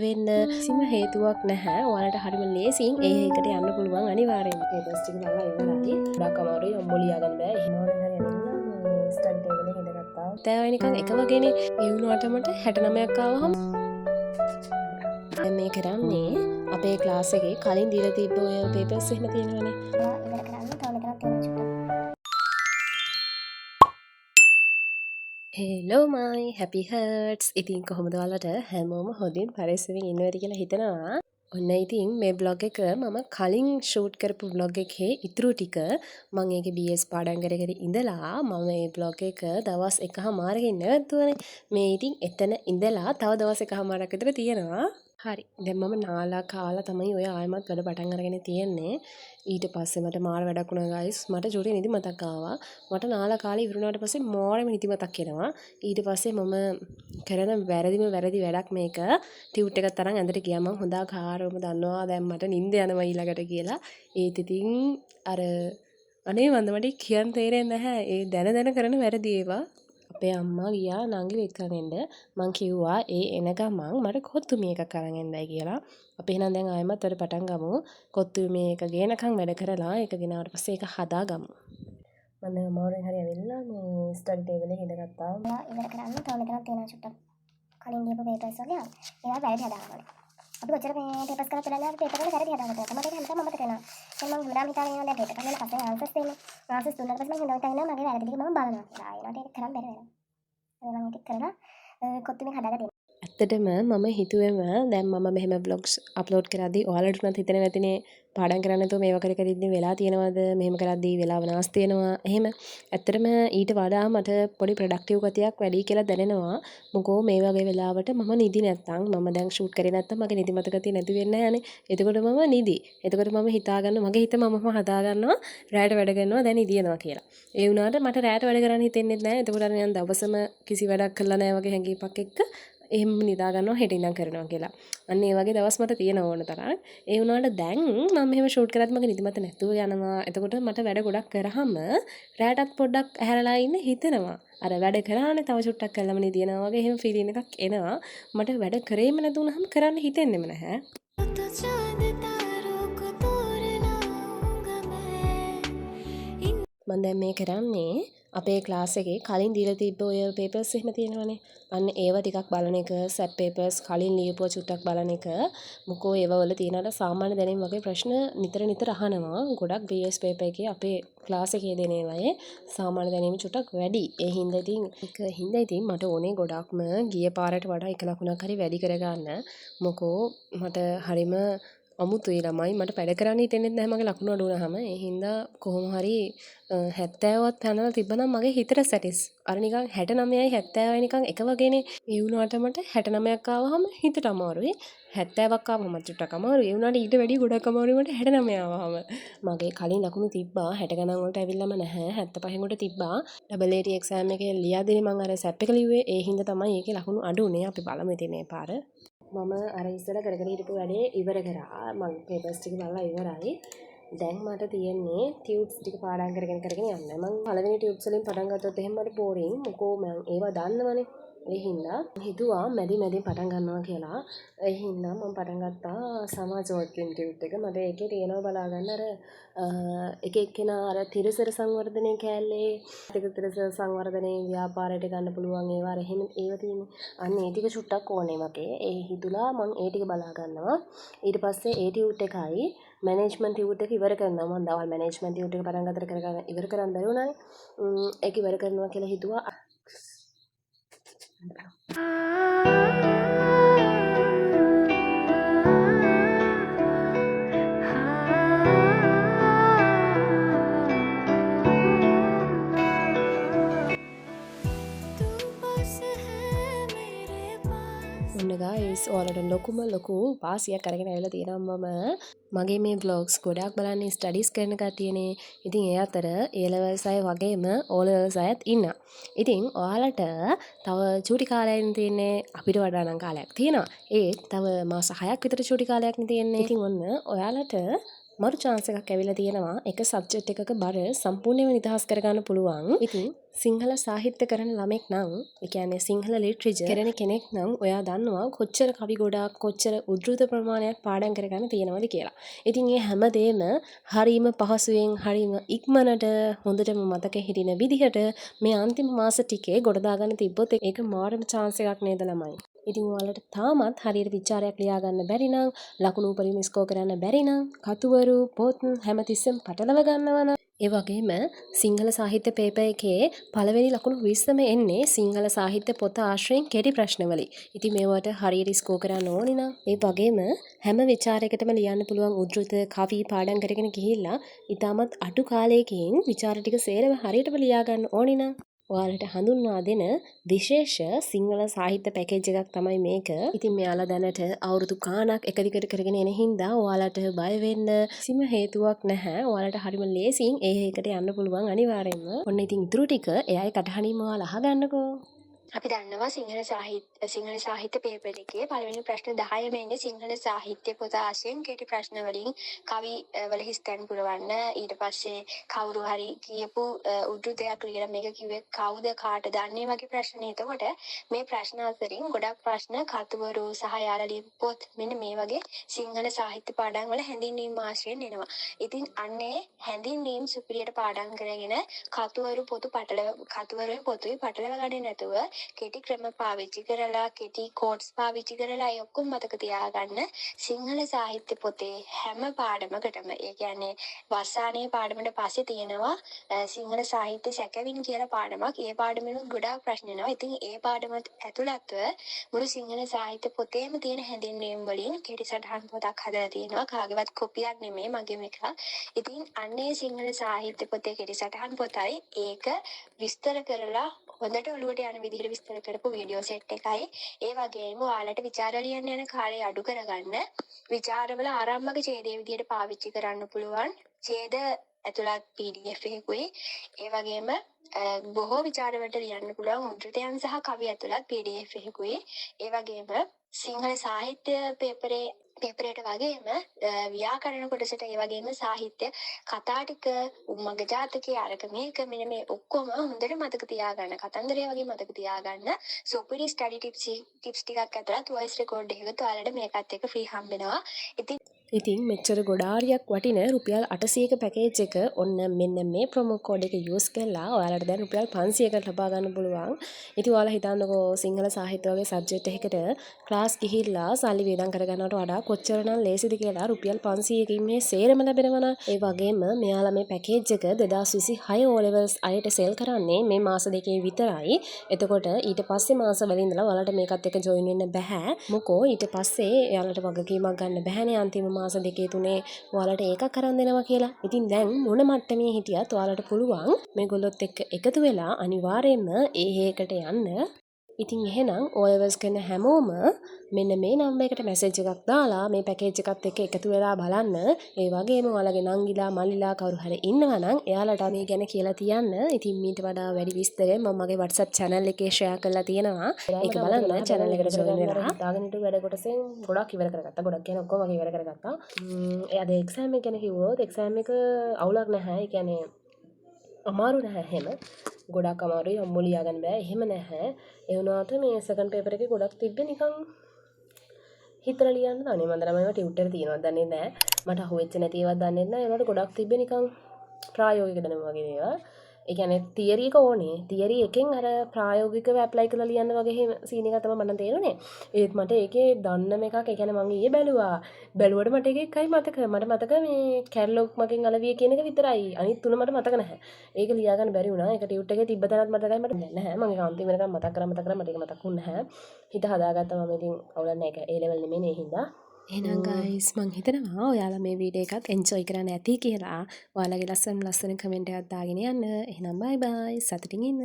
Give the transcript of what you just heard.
වෙන්න කිසිම හේතුවක් නැහැ. ඔයාලට හරිම ලේසියෙන් ඒ එකට යන්න පුළුවන් අනිවාර්යෙන්ම. පේපර්ස් ටික බලලා ඉවරයි. ගොඩක් අමාරුයි ඔම්බෝ ලියා ගන්න බෑ. එහෙම වුණා හරි ඇවිල්ලා මේ ස්ටඩි ටේබල් එකේ ඉඳගත්තා. 70 නිකන් එක වගේනේ. ඒ වුණාට මට 69ක් ආවහම දැන් මේ කරන්නේ අපේ ක්ලාස් එකේ කලින් දීලා තිබ්බ ඔය පේපර්ස් එහෙම තියෙනවනේ. ඉවර කරන්න තව මෙතනක් තියෙනවා චුට්ටක්. Hello my happy hearts. ඉතින් කොහොමද ඔයාලට හැමෝම හොඳින් පරිස්සමින් ඉන්නවද කියලා හිතනවා. ඔන්න ඉතින් මේ බ්ලොග් එක මම කලින් ෂූට් කරපු බ්ලොග් එකේ ඉතුරු ටික මං ඒකේ BS පාඩම් කර කර ඉඳලා මම මේ බ්ලොග් එක දවස් එකහමාරකින් නැවැත්තුවනේ. මේ ඉතින් එතන ඉඳලා තව දවස් එකහමාරක් විතර තියෙනවා. හරි. දැන් මම නාලා කාලා තමයි ඔය ආයෙමත් වැඩ පටන් අරගෙන තියෙන්නේ. ඊට පස්සේ මට මාර වැඩක් වුණා ගයිස්. මට චුටි නිදිමතක් ආවා. මට නාලා කාලා ඉවර වුණාට පස්සේ මාරම නිදිමතක් එනවා. ඊට පස්සේ මම කරන වැරදිම වැරදි වැඩක් මේක. ටියුට් එකක් තරම් ඇඳට ගියා මං. හොඳ ආකාරවම දන්නවා දැන් මට නිින්ද යනවා ඊළඟට කියලා. ඒත් ඉතින් අර අනේ මන්ද මට කියන්න තේරෙන්නේ නැහැ. ඒ දැන දැන කරන වැරදි ඒවා. අපේ අම්මා ගියා නංගි එක්කන් එන්න. මං කිව්වා ඒ එන ගමන් මට කොත්තුමී එකක් අරන් එන්නයි කියලා. අපි එහෙනම් දැන් ආයෙමත් වැඩ පටන් ගමු. කොත්තුමී එක ගේනකන් වැඩ කරලා ඒක ගෙනාවට පස්සේ ඒක හදාගමු. මම දැන් අමාරුවෙන් හරි ඇවිල්ලා මේ ස්ටඩි ටේබල් එකේ ඉඳගත්තා. ඉවර කරන්න තව මෙතනක් තියෙනවා චුට්ටක්. කලින් දීපු පේපර්ස් වගේ ඒවා වැරදි හදාගන්න ඕනේ. අපි කොච්චර මේ පේපර්ස් කරත් වෙලා නැහැ, අපි පේපර් වල වැරදි හදාගන්න ඕනේ. මට ඒක හැමදාම අමතක වෙනවා. දැන් මම හැමදාම හිතාගෙන ඉන්නවා දැන් පේපර් කරලා පස්සේ ආන්සර්ස් දෙන්නේ. ආන්සර්ස් දුන්නාට පස්සේ මම හිතාගෙන ඉන්නවා මගේ වැරදි ටික මම බලනවා කියලා. ආයෙ මට ඒක කරන්න බැරි වෙනවා. ඒ මම ඒක කරලා කොත්තුමේ හදාගන්න දෙන්න. ඇත්තටම මම හිතුවෙම දැන් මම මෙහෙම බ්ලොග්ස් අප්ලෝඩ් කරද්දී ඔයාලට උනත් හිතෙනවා ඇතිනේ පාඩම් කරන්න නැතුව මේවා කර කර ඉන්න වෙලා තියෙනවද, මෙහෙම කරද්දී වෙලාව නාස්ති වෙනවා. එහෙම ඇත්තටම ඊට වඩා මට පොඩි ප්‍රොඩක්ටිව් ගතියක් වැඩි කියලා දැනෙනවා. මොකෝ මේ වගේ වෙලාවට මම නිදි නැත්තම්, මම දැන් ෂූට් කරේ නැත්තම් මගේ නිදිමත ගතිය නැති වෙන්නේ නෑනේ. එතකොට මම නිදි. එතකොට මම හිතාගන්න මගේ හිත මමම හදාගන්නවා රෑට වැඩ කරනවා දැන් නිදියනවා කියලා. ඒ වුණාට මට රෑට වැඩ කරන්න හිතෙන්නෙත් නෑ. එතකොට අර නිකන් දවසම කිසි වැඩක් කරලා නෑ වගේ හැඟීමක් එක්ක එහෙම නිදා ගන්නවා හෙට ඉඳන් කරනවා කියලා. අන්න ඒ වගේ දවස් මට තියෙන ඕන තරම්. ඒ වුණාට දැන් මම මෙහෙම ෂූට් කරද්දි මගේ නිදිමත නැතුව යනවා. එතකොට මට වැඩ ගොඩක් කරාම රෑටත් පොඩ්ඩක් ඇහැරලා ඉන්න හිතෙනවා. අර වැඩ කරානේ තව චුට්ටක් කළාම නිදියනවා වගේ එහෙම ෆීලිං එකක් එනවා. මට වැඩ කරේම නැතු වුණාම කරන්න හිතෙන්නෙම නැහැ. මම දැන් මේ කරන්නේ අපේ ක්ලාස් එකේ කලින් දීලා තිබ්බ ඔය පේපර්ස් එහෙම තියෙනවනේ. අන්න ඒවා ටිකක් බලන එක, සැප් පේපර්ස් කලින් ලියපුවා චුට්ටක් බලන එක. මොකෝ ඒවා වල තියෙන අර සාමාන්‍ය දැනීම් වගේ ප්‍රශ්න නිතර නිතර අහනවා. ගොඩක් BS paper එකේ අපේ ක්ලාස් එකේ දෙන ඒවායේ සාමාන්‍ය දැනීම් චුට්ටක් වැඩි. ඒ හින්දා ඉතින් ඒක හින්දා ඉතින් මට ඕනේ ගොඩක්ම ගිය පාරට වඩා එක ලකුණක් හරි වැඩි කරගන්න. මොකෝ මට හරිම අමුතුයි ළමයි, මට වැඩ කරන්න හිතෙන්නෙත් නැහැ මගේ ලකුණු අඩු වුණාම. ඒ හින්දා කොහොම හරි 70වත් පැනලා තිබ්බනම් මගේ හිතට සැටිස්. අර නිකන් 69යි 70යි නිකන් එක වගේනේ. ඒ වුණාට මට 69ක් ආවහම හිතට අමාරුයි. 70ක් ආවහම චුට්ටක් අමාරුයි. ඒ වුණාට ඊට වැඩිය ගොඩක් අමාරුයි මට 69 ආවහම. මගේ කලින් ලකුණු තිබ්බා 60 ගණන් වලට ඇවිල්ලාම නැහැ. 75 වලට තිබ්බා. ඩබල් ඒටි එක්සෑම් එකේ ලියද්දිනේ මං අර සැප් එක ලිව්වේ. ඒ හින්දා තමයි ඒකේ ලකුණු අඩු වුණේ. අපි බලමු ඉතින් මේ පාර. මම අර ඉස්සර කර කර හිටපු වැඩේ ඉවර කරා. මං පේපර්ස් ටික බලලා ඉවරයි. දැන් මට තියෙන්නේ ටියුට්ස් ටික පාඩම් කරගෙන කරගෙන යන්න. මං පළවෙනි ටියුට්ස් වලින් පටන් ගත්තොත් එහෙම මට බෝරින්. මොකෝ මං ඒවා දන්නවනේ. ඒ හින්දා හිතුවා මැදි මැදින් පටන් ගන්නවා කියලා. ඒ හින්දා මං පටන් ගත්තා සමාජ වර්කින් ටියුට් එක. මට ඒකේ තියෙනවා බලා ගන්න අර එක එක්කෙනා අර තිරසර සංවර්ධනයේ කෑල්ලේ, තිරසර සංවර්ධනයේ ව්‍යාපාරයට ගන්න පුළුවන් ඒවා අර එහෙම ඒවා තියෙන්නේ. අන්න ඒ ටික චුට්ටක් ඕනේ මගේ. ඒ හිතුලා මං ඒ ටික බලා ගන්නවා. ඊට පස්සේ ඒ ටියුට් එකයි මැනේජ්මන්ට් ටියුට් එක ඉවර කරනවා. මං දවල් මැනේජ්මන්ට් ටියුට් එක පටන් ගත්තට කරගන්න ඉවර කරන්න බැරි වුණානේ. ඒක ඉවර කරනවා කියලා හිතුවා. ඔන්න ගයිස්, ඔයාලට ලොකුම ලොකු වාසියක් අරගෙන ඇවිල්ලා තියෙනවා මම. මගේ මේ ව්ලොග්ස් ගොඩාක් බලන්නේ ස්ටඩීස් කරන කට්ටියනේ. ඉතින් ඒ අතර ඒ ලෙවල්ස් අය වගේම ඕ ලෙවල්ස් අයත් ඉන්නවා. ඉතින් ඔයාලට තව චූටි කාලයක් තියෙන්නේ, අපිට වඩා නම් කාලයක් තියෙනවා. ඒත් තව මාස 6ක් විතර චූටි කාලයක් නේ තියෙන්නේ. ඉතින් ඔන්න ඔයාලට මරු චාන්ස් එකක් ඇවිල්ලා තියෙනවා එක සබ්ජෙක්ට් එකක බර සම්පූර්ණයෙන්ම නිදහස් කරගන්න පුළුවන්. ඉතින් සිංහල සාහිත්‍ය කරන ළමෙක් නම්, ඒ කියන්නේ සිංහල ලිටරේචර් කරන කෙනෙක් නම්, ඔයා දන්නවා කොච්චර කවි ගොඩක්, කොච්චර උද්දෘත ප්‍රමාණයක් පාඩම් කරගන්න තියෙනවද කියලා. ඉතින් ඒ හැම දේම හරීම පහසුවෙන්, හරීම ඉක්මනට, හොඳටම මතක හිටින විදිහට මේ අන්තිම මාස ටිකේ ගොඩ දාගන්න තිබ්බොත් ඒක මාරම චාන්ස් එකක් නේද ළමයි? ඉතින් ඔයාලට තාමත් හරියට විචාරයක් ලියා ගන්න බැරි නම්, ලකුණු උපරිම ස්කෝර් කරන්න බැරි නම්, කතුවරු පොත් හැමතිස්සෙම පටලව ගන්නවා නම්, ඒ වගේම සිංහල සාහිත්‍ය පේපර් එකේ පළවෙනි ලකුණු 20ම එන්නේ සිංහල සාහිත්‍ය පොත ආශ්‍රයෙන් කෙටි ප්‍රශ්න වලින්. ඉතින් මේවට හරියට ස්කෝර් කරන්න ඕනේ නම්, ඒ වගේම හැම විචාරයකටම ලියන්න පුළුවන් උද්දෘත කවි පාඩම් කරගෙන ගිහිල්ලා ඉතාමත් අඩු කාලයකින් විචාර ටික සේරම හරියටම ලියා ගන්න ඕනේ නම්, ඔයාලට හඳුන්වා දෙන විශේෂ සිංහල සාහිත්‍ය පැකේජ් එකක් තමයි මේක. ඉතින් මෙයාලා දැනට අවුරුදු ගාණක් එක දිගට කරගෙන එන හින්දා ඔයාලට බය වෙන්න කිසිම හේතුවක් නැහැ. ඔයාලට හරිම ලේසියෙන් ඒ එකට යන්න පුළුවන් අනිවාර්යෙන්ම. ඔන්න ඉතින් ඉතුරු ටික එයාගේ කටහඬින්ම ඔයාලා අහගන්නකෝ. අපි දන්නවා සිංහල සාහිත්‍ය පේපර් එකේ පළවෙනි ප්‍රශ්න 10ම එන්නේ සිංහල සාහිත්‍ය පොත ආශ්‍රයෙන් කෙටි ප්‍රශ්න වලින්, කවි වල හිස්තැන් පුරවන්න, ඊට පස්සේ කවුරු හරි කියපු උද්දෘතයක් ලියලා මේක කිව්වේ කවුද, කාටද, අන්න ඒ වගේ ප්‍රශ්න. එතකොට මේ ප්‍රශ්න අතරින් ගොඩක් ප්‍රශ්න කතුවරු සහ එයාලා ලියපු පොත්, මෙන්න මේ වගේ සිංහල සාහිත්‍ය පාඩම් වල හැඳින්වීම් ආශ්‍රයෙන් එනවා. ඉතින් අන්න ඒ හැඳින්වීම් සුපිරියට පාඩම් කරගෙන කතුවරු පොතු පටලව කතුවරුයි පොතුයි පටලව ගන්නේ නැතුව, කෙටි ක්‍රම පාවිච්චි කරලා, කෙටි කෝඩ්ස් පාවිච්චි කරලා, ඒ ඔක්කොම මතක තියාගන්න සිංහල සාහිත්‍ය පොතේ හැම පාඩමකටම, ඒ කියන්නේ වස්සානයේ පාඩමට පස්සේ තියෙනවා සිංහල සාහිත්‍ය සැකවින් කියලා පාඩමක්. ඒ පාඩමෙනුත් ගොඩාක් ප්‍රශ්න එනවා. ඉතින් ඒ පාඩමත් ඇතුළත්ව මුළු සිංහල සාහිත්‍ය පොතේම තියෙන හැඳින්වීම් වලින් කෙටි සටහන් පොතක් හදලා තියෙනවා. කාගේවත් කොපියක් නෙමෙයි, මගේම එකක්. ඉතින් අන්න ඒ සිංහල සාහිත්‍ය පොතේ කෙටි සටහන් පොතයි, ඒක විස්තර කරලා හොඳට ඔලුවට යන විදිහට විස්තර කරපු වීඩියෝ සෙට් එකයි, ඒ වගේම ඔයාලට විචාර ලියන්න යන කාලය අඩු කරගන්න විචාරවල ආරම්භක ඡේදය විදිහට පාවිච්චි කරන්න පුළුවන් ඡේද ඇතුළත් PDF එකකුයි, ඒ වගේම බොහෝ විචාරවලට ලියන්න පුළුවන් උද්දෘතයන් සහ කවි ඇතුළත් PDF එකකුයි, ඒ වගේම සිංහල සාහිත්‍ය පේපරේට වගේම ව්‍යාකරණ කොටසට, ඒ වගේම සාහිත්‍ය කතා ටික, උම්මග ජාතකය, අරක මේක, මෙන්න මේ ඔක්කොම හොඳට මතක තියාගන්න, කතන්දරය වගේ මතක තියාගන්න සුපිරි ස්ටඩි ටිප්ස් ටිප්ස් ටිකක් ඇතුළත් වොයිස් රෙකෝඩ් එකකුත් ඔයාලට මේකත් එක්ක ෆ්‍රී හම්බෙනවා. ඉතින් ඉතින් මෙච්චර ගොඩාරියක් වටින රුපියල් 800ක පැකේජ් එක ඔන්න මෙන්න මේ ප්‍රොමෝ කෝඩ් එක යූස් කරලා ඔයාලට දැන් රුපියල් 500කට ලබා ගන්න පුළුවන්. ඉතින් ඔයාලා හිතන්නකෝ, සිංහල සාහිත්‍ය වගේ සබ්ජෙක්ට් එකකට ක්ලාස් ගිහිල්ලා සල්ලි වියදම් කරගන්නවට වඩා කොච්චරනම් ලේසිද කියලා, රුපියල් 500කින් මේ සේරම ලැබෙනවා නම්. ඒ වගේම මෙයාලා මේ පැකේජ් එක 2026 ඕ ලෙවල්ස් අයට සෙල් කරන්නේ මේ මාස දෙකේ විතරයි. එතකොට ඊට පස්සේ මාස වල ඉඳලා ඔයාලට මේකත් එක්ක ජොයින් වෙන්න බැහැ. මොකෝ ඊට පස්සේ එයාලට වගකීමක් ගන්න බැහැනේ අන්තිම මාස දෙකේ තුනේ ඔයාලට ඒකක් අරන් දෙනවා කියලා. ඉතින් දැන් මොන මට්ටමේ හිටියත් ඔයාලට පුළුවන් මේගොල්ලොත් එක්ක එකතු වෙලා අනිවාර්යයෙන්ම ඒ එකට යන්න. ඉතින් එහෙනම් ඕ ලෙවල්ස් කරන හැමෝම මෙන්න මේ නම්බර් එකට මැසේජ් එකක් දාලා මේ පැකේජ් එකත් එක්ක එකතු වෙලා බලන්න. ඒ වගේම ඔයාලගේ නංගිලා මල්ලිලා කවුරු හරි ඉන්නවා නම් එයාලට මේ ගැන කියලා තියන්න. ඉතින් මීට වඩා වැඩි විස්තර මම මගේ WhatsApp channel එකේ ෂෙයා කරලා තියෙනවා. ඒක බලන්න channel එකට join වෙලා. හිතාගෙන හිටපු වැඩ කොටසෙන් ගොඩක් ඉවර කරගත්තා. ගොඩක් කියන්නේ ඔක්කොම වගේ ඉවර කරගත්තා. ඒ අද එක්සෑම් එක ගැන කිව්වොත් එක්සෑම් එක අවුලක් නැහැ. ඒ කියන්නේ අමාරු නැහැ එහෙම. ගොඩක් අමාරුයි, අම්මෝ ලියා ගන්න බෑ, එහෙම නැහැ. ඒ වුණාට මේ සෙකන්ඩ් පේපර් එකේ ගොඩක් තිබ්බේ නිකන් හිතලා ලියන්න. අනේ මන්ද නම් ඒවා ටියුට් එකේ තියෙනවද දන්නේ නැහැ. මට අහුවෙච්ච නැති ඒවාත් දන්නේ නැහැ. ඒ වුණාට ගොඩක් තිබ්බේ නිකන් ප්‍රායෝගික දැනුම වගේ ඒවා. ඒ කියන්නේ තියරි එක ඕනේ. තියරි එකෙන් අර ප්‍රායෝගිකව ඇප්ලයි කරලා ලියන්න වගේ එහෙම සීන් එකක් තමයි මට නම් තේරුනේ. ඒත් මට ඒකේ දන්නම එකක්, ඒ කියන්නේ මං ඊයේ බැලුවා. බැලුවට මට ඒක එකයි මතක. මට මතක මේ කැටලොග් මගෙන් අලවිය කියන එක විතරයි. අනිත් තුන මට මතක නැහැ. ඒක ලියා ගන්න බැරි වුණා. ඒක ටියුට් එකේ තිබ්බ තැනත් මතකයි මට නැහැ. මං ඒක අන්තිම වෙනකම් මතක් කරා මතක් කරා, මට ඒක මතක් වුණේ නැහැ. හිත හදාගත්තා මම. ඉතින් අවුලක් නැහැ, ඒක ඒ ලෙවල් නෙමෙයි නේ, ඒ හින්දා. එහෙනම් ගයිස්, මං හිතනවා ඔයාලා මේ වීඩියෝ එකත් එන්ජොයි කරන්න ඇති කියලා. ඔයාලගේ ලස්සන ලස්සන කමෙන්ට් එකක් දාගෙන යන්න. එහෙනම් බයි බයි. සතුටින් ඉන්න.